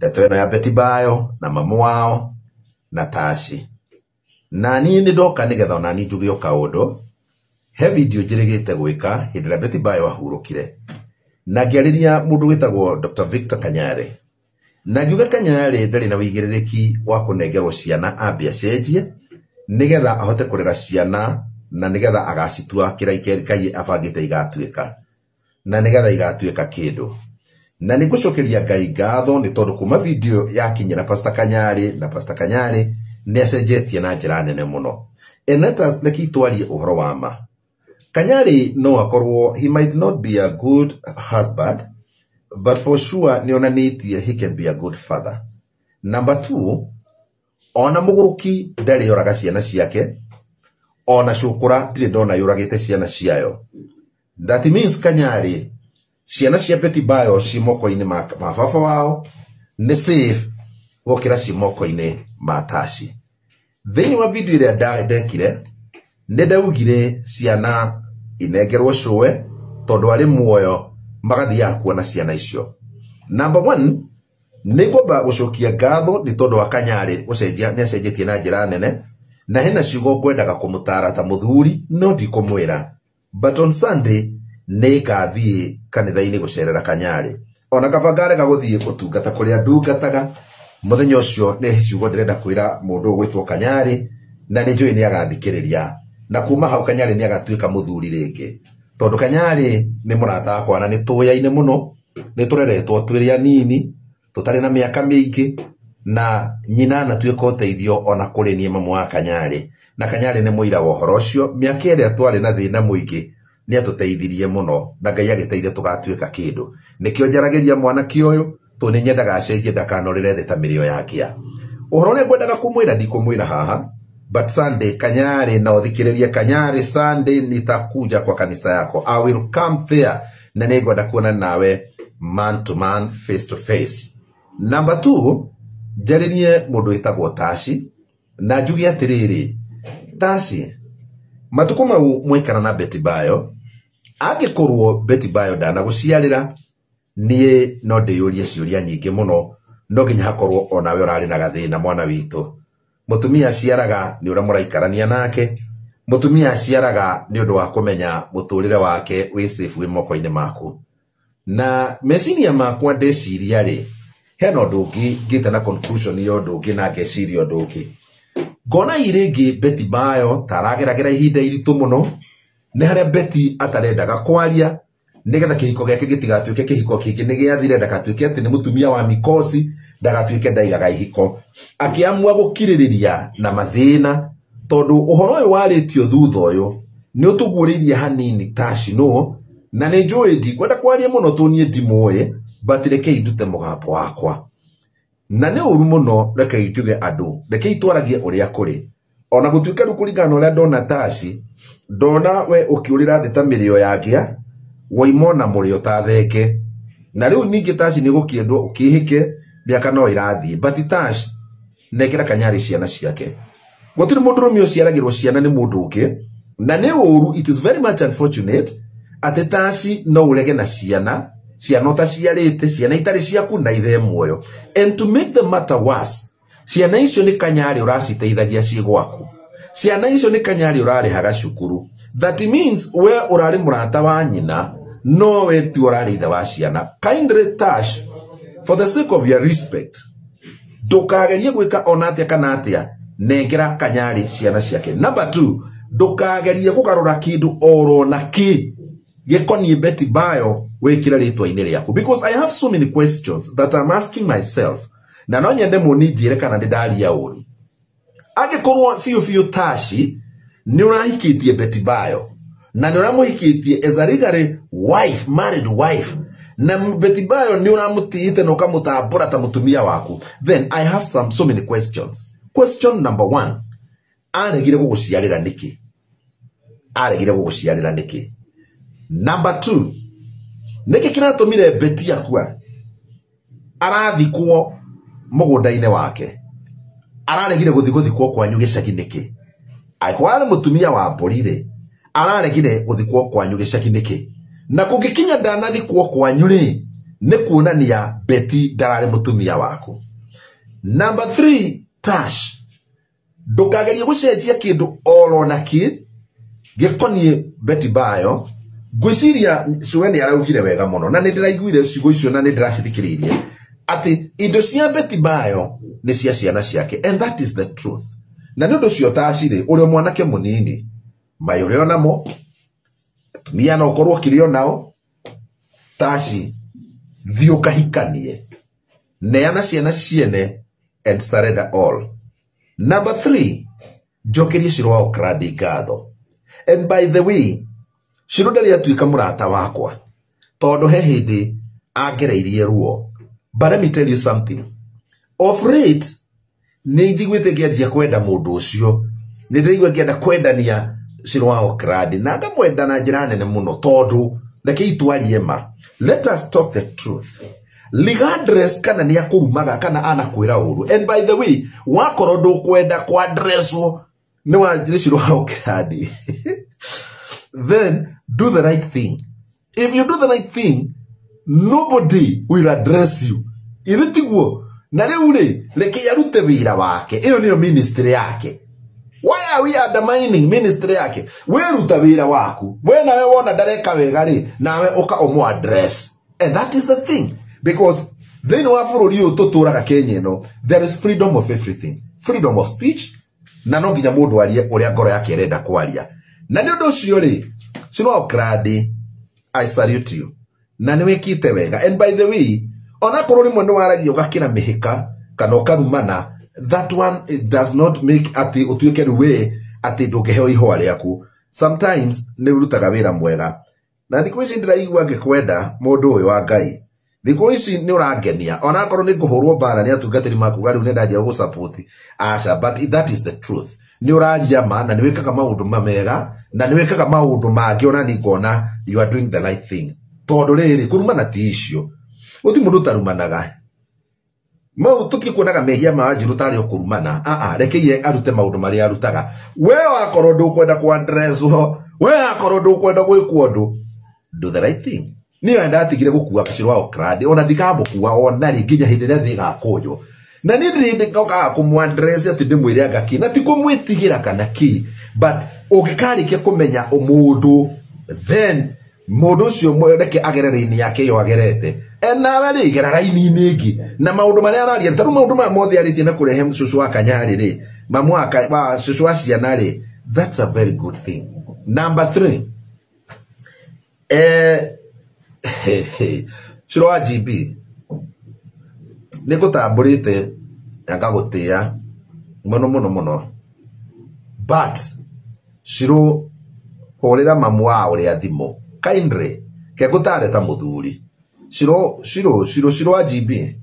Ndeto ĩno ya Betty Bayo na mamu wao na Tashi. Na niĩ nĩ ndoka nĩgetha onani njuge o kaũndũ. He video njĩrĩgĩte gwĩka hĩndĩ ĩrĩa Betty Bayo ahurũkire. Na ngĩarĩria mũndũ wĩtagwo Dr. Victor Kanyari. Na ngiuga Kanyari ndarĩ na wĩigĩrĩrĩki wa kũnengerwo ciana ambe acenjie nĩgetha ahote kũrera ciana na nĩgetha agacitua kĩrĩa Ngai abangĩte igatuĩka. Na nĩgetha igatuĩka kĩndũ. Na nĩ ngũcokeria Ngai ngatho nĩ tondũ kuma video yakinyĩra Pastor Kanyari na Pastor Kanyari nĩ acenjetie na njĩra nene mũno. And let us reke twarie ũhoro wa ma. Kanyari no akorwo he might not be a good husband, but for sure nĩ onanĩtie he can be a good father. Number two, ona mũgũrũki ndarĩ oraga ciana ciake, ona cũkũra ndirĩ ndona yũragĩte ciana ciayo. That means Kanyari, ciana cia Betty Bayo ci moko-inĩ ma baba wao nĩ safe gũkĩra ci moko-inĩ ma Tashi. Thĩinĩ wa video ĩrĩa ndekire, nĩ ndaugire ciana inengerwo cũwe tondũ arĩ muoyo magathiaga kuona ciana icio. Number one, nĩ ngwamba gũcokia ngatho nĩ tondũ wa Kanyari gũcenjia, nĩ acenjetie na njĩra nene, na hena ciugo ngwendaga kũmũtara ta mũthuri no ndikũmwĩra. But on Sunday nĩ ngathiĩ kanitha-inĩ gũcerera Kanyari. Ona kaba ngarega gũthiĩ gũtungata kũrĩa ndungataga, mũthenya ũcio nĩ ciugo ndĩrenda kwĩra mũndũ ũgwĩtwo Kanyari, na nĩ njũĩ nĩ agathikĩrĩria. Na kuma hau Kanyari nĩ agatuĩka mũthuri rĩngĩ. Tondũ Kanyari nĩ mũrata wakwa na nĩ tũyaine mũno, nĩ tũreretwo twĩrĩ anini, tũtarĩ na mĩaka mĩingĩ, na nyina anatuĩka ũteithio ona kũrĩ niĩ mamu wa Kanyari. Na Kanyari nĩ mũira wa ũhoro ũcio, mĩaka ĩrĩa twarĩ na thĩna mũingĩ nĩ atũteithirie mũno na Ngai agĩteithia tũgatuĩka kĩndũ. Nĩkĩo njaragĩria mwanake ũyũ tondũ nĩ nyendaga acenjie ndakanorĩre thĩ ta mĩrĩo ya kĩa. Ũhoro ũrĩa ngwendaga kũmwĩra ndikũmwĩra haha, but Sunday Kanyari na ũthikĩrĩrie Kanyari, Sunday nitakuja kwa kanisa yako. I will come there na nĩ ngwenda kuona nawe man to man, face to face. Number two, njarĩrie mũndũ wĩtagwo Tashi na njuge atĩrĩrĩ, Tashi, matukũ mau mwaikara na Betty Bayo, angĩkorwo Betty Bayo ndanagũciarĩra, niĩ no ndĩyũrie ciũria nyingĩ mũno, no nginya hakorwo onawe ũrarĩ na gathĩna mwana witũ. Mũtumia aciaraga nĩ ũrĩa mũraikarania nake, mũtumia aciaraga nĩ ũndũ wa kũmenya mũtũrĩre wake wĩ safe wĩ moko-inĩ maku. Na meciria makwa ndeciria rĩ, hena ũndũ ũngĩ ngĩte na conclusion ya ũndũ ũngĩ na ngeciria ũndũ ũngĩ. Ngona i rĩngĩ Betty Bayo ta arageragĩra ihinda iritũ mũno, nĩ harĩa Betty atarendaga kwaria nĩgetha kĩhiko gĩake gĩtigatuĩke kĩhiko kĩngĩ nĩ gĩathire, ndagatuĩke atĩ nĩ mũtumia wa mikosi, ndagatuĩke ndaigaga ihiko. Akĩamua gũkirĩrĩria na mathĩna, tondũ ũhoro ũyũ warĩtio thutha ũyũ nĩ ũtũguũrĩirie hanini Tashi no, na nĩ njũĩ ndikwenda kwaria mũno tondũ niĩ ndimũĩ, but rekei ndute mũgambo wakwa. Na nĩ ũru mũno, rekei njuge andũ, rekei twaragie ũrĩa kũrĩ. Ona gũtuĩka rĩu kũringana na ũrĩa ndona Tashi, ndona we ũkĩũrĩra thĩ ta mĩrĩo ya ngĩa, woima ona mũrĩo ta thenge. Na rĩu ningĩ Tashi nĩ gũkĩendwo ũkĩhĩke, mĩaka no ĩrathiĩ. But Tashi, nengera Kanyari ciana ciake. Gũtirĩ mũndũrũme ũciaragĩrwo ciana nĩ mũndũ ũngĩ, na nĩ ũru, it is very much unfortunate atĩ Tashi no ũrege na ciana, ciana ũtaciarĩte, ciana itarĩ ciaku na ithe muoyo. And to make the matter worse, ciana icio nĩ Kanyari ũraciteithagia ciĩ gwaku. Ciana icio nĩ Kanyari ũrarĩhaga cukuru. That means we ũrarĩ mũrata wa nyina, no we ti ũrarĩ ithe wa ciana. Kindly Tash, for the sake of your respect, ndũkagerie gwĩka ona atĩa kana atĩa, nengera Kanyari ciana ciake. Number two, ndũkagerie kũgarũra kĩndũ oro na kĩ gĩkoniĩ Betty Bayo wĩkĩre rĩtwa-inĩ rĩaku. Because I have so many questions that I'm asking myself, na no nyende mũninjĩre kana nĩ ndaria ũru. Angĩkorwo biũ biũ Tashi nĩ ũrahikĩtie Betty Bayo, na nĩ ũramũhikĩtie as a legally wife, married wife, na Betty Bayo nĩ ũramũtĩĩte na ũkamũtambũra ta mũtumia waku, then I have so many questions. Question number one, aregire gũgũciarĩra nĩkĩ? Aregire gũgũciarĩra nĩkĩ? Number two, nĩkĩ kĩratũmire Betty akua arathikwo mũgũnda-inĩ wake? Araregire gũthiĩ gũthikwo kwanyu gĩcagi nĩkĩ? Angĩkorwo arĩ mũtumia wa mbũri rĩ, araregire gũthikwo kwanyu gĩcagi nĩkĩ? Na kũngĩkinya ndanathikwo kwanyu rĩ, Nĩ kuonania Betty ndararĩ mũtumia waku. Number 3, Tash, ndũkagerie gũcenjia kĩndũ oro na kĩ gĩkoniĩ Betty Bayo. Ngwĩciria Cũwe nĩ araugire wega mũno na nĩ ndĩraiguire ciugo icio na nĩ ndĩracithikĩrĩirie atĩ indo cia Betty Bayo nĩ cia ciana ciake, and that is the truth. Na nĩ ũndũ ũcio Tash rĩ, ũrĩ o mwanake mũnini, mai ũrĩ o namo, atumia no ũkorwo ũkĩrĩ o nao. Tash, thiĩ ũkahikanie, neana ciana ciene and surrender all. Number 3, njokerie Shiro wa Okrandi ngatho. And by the way, Shiro ndarĩ atuĩka mũrata wakwa tondũ he hĩndĩ angereirie ruo. But let me tell you something. Of late, nĩ njiguĩte ngĩanjia kwenda mũndũ ũcio. Nĩ ndĩraigua ngĩenda kwendania Shiro wa Okrandi na ngamwenda na njĩra nene mũno tondũ reke itwarie ma. Let us talk the truth. Regardless kana nĩ akũrumaga kana anakwĩra ũru. And by the way, wakorwo ndũkwenda kwadresswo nĩ wa nĩ Shiro wa Okrandi, then do the right thing. If you do the right thing, nobody will address you. Ithe tiguo. Na rĩu rĩ, reke arute wĩra wake. Ĩyo nĩyo ministry yake. Why are we undermining ministry yake? Wĩruta wĩra waku. We nawe wona ndareka wega rĩ, nawe ũka ũmũ address. And that is the thing. Because thĩinĩ wa bũrũri ũyũ tũtũraga Kenya ĩno, there is freedom of everything. Freedom of speech, na no nginya mũndũ arie ũrĩa ngoro yake ĩrenda kwaria. Na nĩ ũndũ ũcio rĩ, Shiro wa Okrandi, I salute you. Na nĩ wĩkĩte wega. And by the way, onakorwo rĩmwe nĩ waragia ũgakĩra mĩhĩka kana ũkarumana, that one it does not make atĩ ũtuĩke rĩu we atĩ ndũngĩheo ihũa rĩaku. Sometimes nĩ ũrutaga wĩra mwega. Na thikũ ici ndĩraigua ngĩkwenda mũndũ ũyũ wa Ngai. Thikũ ici nĩ ũrangenia. Onakorwo nĩ ngũhũrwo mbara nĩ atungatĩri makuga rĩu nĩ ndanjia gũgũsupport. Aca, but that is the truth. Nĩ ũraria ma na nĩ wĩkaga maũndũ mega na nĩ wĩkaga maũndũ mangĩ ona niĩ ngona you are doing the right thing. Tondũ rĩrĩ, kũrumana ti icio. Gũtirĩ mũndũ ũtarumanaga. Mau tũtikuonaga mehia ma Wanjiru tarĩ o kũrumana. Aa, reke iye arute maũndũ marĩa arutaga. We wakorwo ndũkwenda kwadresswo, we wakorwo ndũkwenda gwĩkwo ũndũ, do the right thing. Niĩ ndatigire gũkua Shiro wa Okrandi, ona ndikamũkua ona rĩ nginya hĩndĩ ĩrĩa thĩ ĩgakũnjwo. Na niĩ ndirĩ hĩndĩ ngokaga kũmũ-address atĩ ndĩmwĩre anga kĩ, na ti kũmwĩtigĩra kana kĩ, but ũngĩkarĩkia kũmenya mũndũ, then mũndũ ũcio reke agere raini yake ĩyo agerete. Nawe rĩ, gera raini-inĩ ĩngĩ. Na maũndũ marĩa araria, ta rĩu maũndũ maya mothe arĩtie na kũrehe cũcũ wa Kanyarĩ rĩ, mamu wa cũcũ wa ciana rĩ, that's a very good thing. Number 3, Shiro wa GB, nĩ ngũtambũrĩte na ngagũtĩĩa mũno mũno mũno, but Shiro, hũrĩra mamu wa ũrĩa thimũ kindly, ke ngũtare ta mũthuri. Shiro, Shiro, Shiro, Shiro wa GB,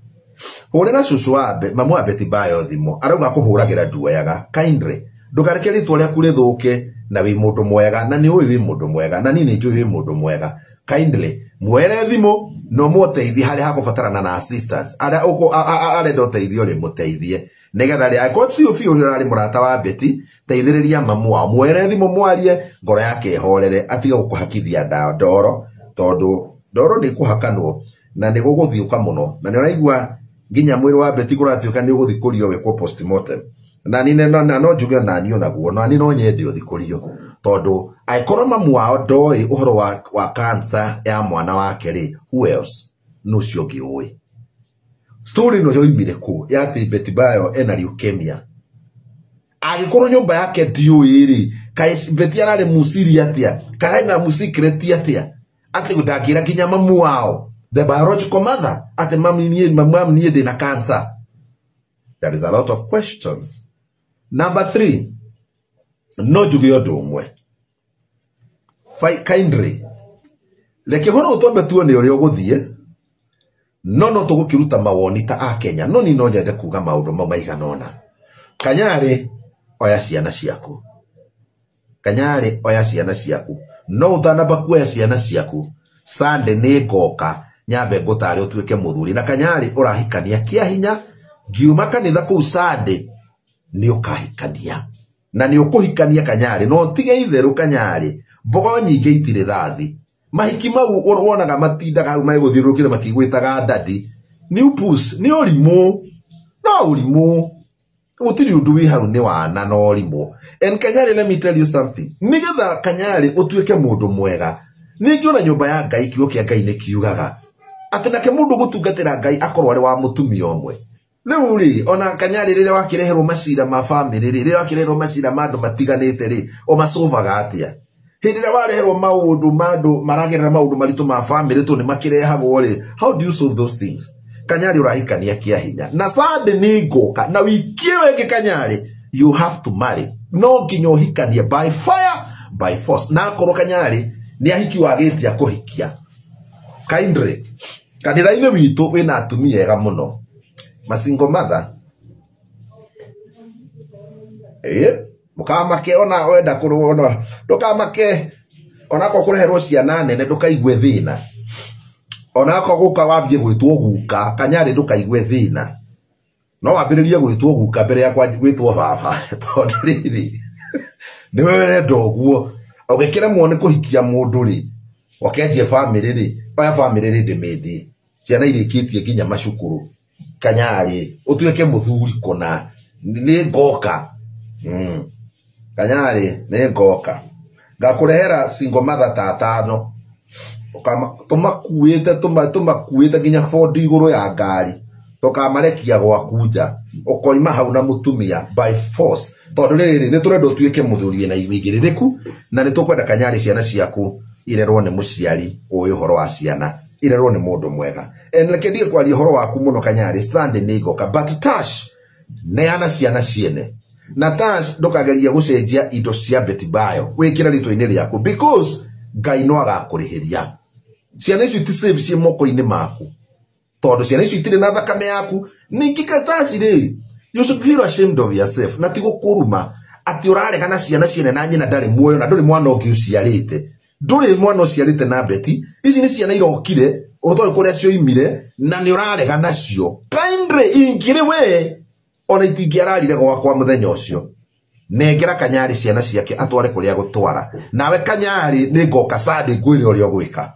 hũrĩra cũcũ wa mamu wa Betty Bayo thimũ, arauga kũhũragĩra nduoyaga. Kindly, ndũkareke rĩtwa rĩaku rĩthũke na wĩ mũndũ mwega, na nĩ ũĩ wĩ mũndũ mwega, na niĩ nĩ njũĩ wĩ mũndũ mwega. Kindly, mwere thimũ na ũmũteithie harĩa hakũbatarana na assistance. Arĩa arenda ũteithio rĩ, mũteithie. Nĩgetha rĩ, angĩkorwo biũ biũ ũrĩa ũrarĩ mũrata wa Betty, teithĩrĩria mamu wao. Mwere thimũ mwarie, ngoro yake ĩhorere, atige gũkũhakithia ndoro, tondũ ndoro nĩ ĩkũhakanwo na nĩ gũgũthiũka mũno. Na nĩ ũraigua nginya mwĩrĩ wa Betty kũratuĩka nĩ ũgũthikũrio wĩkwo postmortem. Na niĩ no njuge na niĩ onaguo, na niĩ no nyende ũthikũrio, tondũ angĩkorwo mamu wao ndoĩ ũhoro wa cancer ya mwana wake rĩ, who else? Nũ ũcio ũngĩ ũĩ? Story ĩno yoimire kũ ya atĩ Betty Bayo ena leukemia? Angĩkorwo nyũmba yake ndiũĩ rĩ, kaĩ Betty ararĩ mũciri atĩa? Kana ena mũsecret atĩa? Atĩ ndangĩra nginya mamu wao, the biological mother, atĩ mami niĩ ndĩna cancer. There is a lot of questions. Number 3, no njuge ũndũ ũmwe. Kindly, reke ũhoro ũyũ twambe tuone ũrĩa ũgũthiĩ, no no tũgũkĩruta mawoni ta a Kenya, no niĩ no nyende kuga maũndũ mau maigana ũna. Kanyarĩ, oya ciana ciaku. Kanyarĩ, oya ciana ciaku. No ũtanamba kuoya ciana ciaku, Sunday nĩ ngoka nyambe ngũtare ũtuĩke mũthuri. Na Kanyarĩ ũrahikania kĩa hinya, ngiuma kanitha kũu Sunday nĩ ũkahikania. Na nĩ ũkũhikania Kanyarĩ, no ũtige itherũ Kanyarĩ, mbogo nyingĩ itirĩ thathi. Mahiki mau wonaga matindaga hau magũthiũrũrũkire makĩgwĩtaga daddy. New puss nĩ ũrimũ. No ũrimũ. Gũtirĩ ũndũ wĩ hau nĩ wana na ũrimũ. And Kanyari, let me tell you something. Nĩgetha Kanyari ũtuĩke mũndũ mwega, ningĩ ona nyũmba ya Ngai kiugo kĩa Ngai nĩ kiugaga atĩ nake mũndũ gũtungatĩra Ngai akorwo arĩ wa mũtumia ũmwe. Rĩu rĩ, ona Kanyari rĩrĩa wakĩreherwo macira ma family rĩ, rĩrĩa wakĩreherwo macira ma andũ matiganĩte rĩ, ũmacovaga atĩa? Hĩndĩ ĩrĩa wareherwo maũndũ ma andũ maragerera maũndũ maritũ ma family tondũ nĩ makĩrehagwo rĩ, how do you solve those things? Kanyari ũrahikania kĩa hinya. Na Sunday nĩ ngũka, na wiki ĩyo ĩngĩ Kanyari, you have to marry. No nginya ũhikanie by fire, by force. Na akorwo Kanyari nĩ ahiki wagĩtia kũhikia. Kindly, kanitha-inĩ witũ wĩna atumia ega mũno. Masingo mother. Mũkamake ona wenda kũrũo, ndũkamake ona akorwo kũreherwo ciana nene ndũkaigue thĩna. Ona akorwo gũka wambie gwĩtwo guka, Kanyari ndũkaigue thĩna. No wambĩrĩrie gwĩtwo guka mbere ya gwĩtwo baba. Tondũ rĩrĩ, nĩwe wenda ũguo. Ũgĩkĩremwo nĩ kũhikia mũndũ rĩ, ũkĩanjia family rĩ, oya family rĩ ndĩmĩndie. Ciana irĩkĩtie nginya macukuru. Kanyari, ũtuĩke mũthuri kũna. Nĩ ngoka. Kanyari, nĩ ngoka. Ngakũrehera single mother ta atano. Tũmakuĩte nginya bondi igũrũ ya ngari. Tũkamarekia gwaku nja. Ũkoima hau na mũtumia by force. Tondũ rĩrĩ, nĩ tũrenda ũtuĩke mũthuri wĩna wĩigĩrĩrĩku, na nĩ tũkwenda Kanyari ciana ciaku irerwo nĩ mũciari ũĩ ũhoro wa ciana, irerwo nĩ mũndũ mwega. And reke ndige kwaria ũhoro waku mũno Kanyari, Sunday nĩ ngoka. But Tash, neana ciana ciene. Na Tash ndũkagerie gũcenjia indo cia Betty Bayo wĩkĩre rĩtwa-inĩ rĩaku, because Ngai no agakũrĩhĩria. Ciana icio ti safe ciĩ moko-inĩ maku, tondũ ciana icio itirĩ na thakame yaku. Ningĩ Tash rĩ, you should feel ashamed of yourself. Na ti gũkũruma atĩ ũrarega na ciana ciene na nyina ndarĩ muoyo, na ndũrĩ mwana ũngĩ ũciarĩte. Ndũrĩ mwana ũciarĩte na Betty. Ici nĩ ciana irokire ũtoĩ kũrĩa cioimire, na nĩ ũrarega nacio. Kindly ingĩrĩ we, ona itingĩararire gwakwa mũthenya ũcio. Nengera Kanyari ciana ciake atware kũrĩa gũtwara. Nawe Kanyari nĩ ngoka Sunday ngwĩre ũrĩa ũgwĩka.